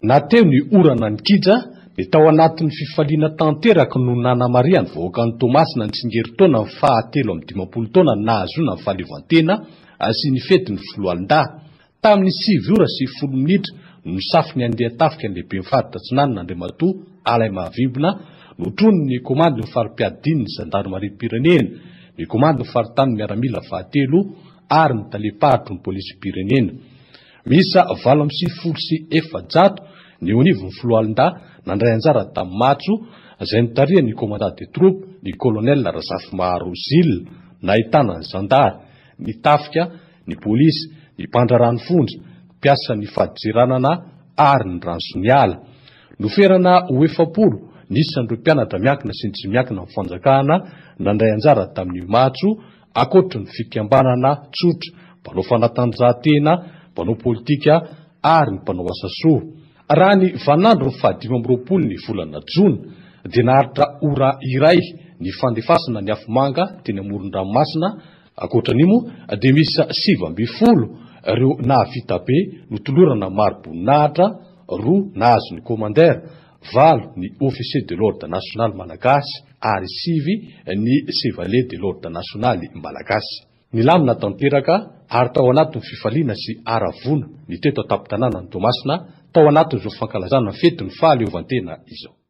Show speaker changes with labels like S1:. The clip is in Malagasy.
S1: Na teo ny orana nikija, dia tao anatin'ny fifaliana tanteraka no nanamarihan'ny vahoakan'i Toamasina ny tsingerin-taona faha 53 taona nahazoana ny fahaleovantena sy ny fetin'ny foloalindahy. Tamin'ny 9 ora sy 10 minitra no nisafo ny andian-tafika ny lehiben'ny faritra Atsinanana Andriamatoa Alain Mahavimbina, notronin'ny komandin'ny fari-piadian'ny zandarimariam-pirenena, ny komandin'ny faritanin'ny miaramila fahatelo ary ny talem-paritry ny polisim-pirenena. Miisa 498 ny eo anivon'ny foloalindahy nandray anjara tamin'ny matso izay notarihan'ny commandant de troupe ny colonel Razafimaharo Gilles, nahitana ny zandary, ny tafika, ny polisy, ny mpandraharaha ny fonja, ny mpiasan'ny fadintseranana ary ny ransoniala. Noferana ho 40 ny isan'ireo mpianatra miankina sy ny tsy miankina amin'ny fanjakana nandray anjara tamin'io matso Ankoatry ny fikambanana tsotra, mpanao fanatanjahantena, mpanao politika ary ny mpanao asa soa. Raha ny vaninandron'ny faha-25 ny volana jona dia naharitra ora iray ny fandefasana ny afomanga teny amoron-dranomasina, ankoatra an'io moa dia miisa 19 ireo nahavita be notolorana mari-boninahitra, roa nahazo ny Commander, valo ny Officier de l'Ordre National Malagasy ary sivy ny Chevalier de l'Ordre Nasionaly Malagasy. Nilamina tanteraka ary tao anatin'ny fifaliana sy haravoana ny teto an-tampon-tanànan'i Toamasina tao anatin'izao fankalazana fetin'ny fahaleovantena izao.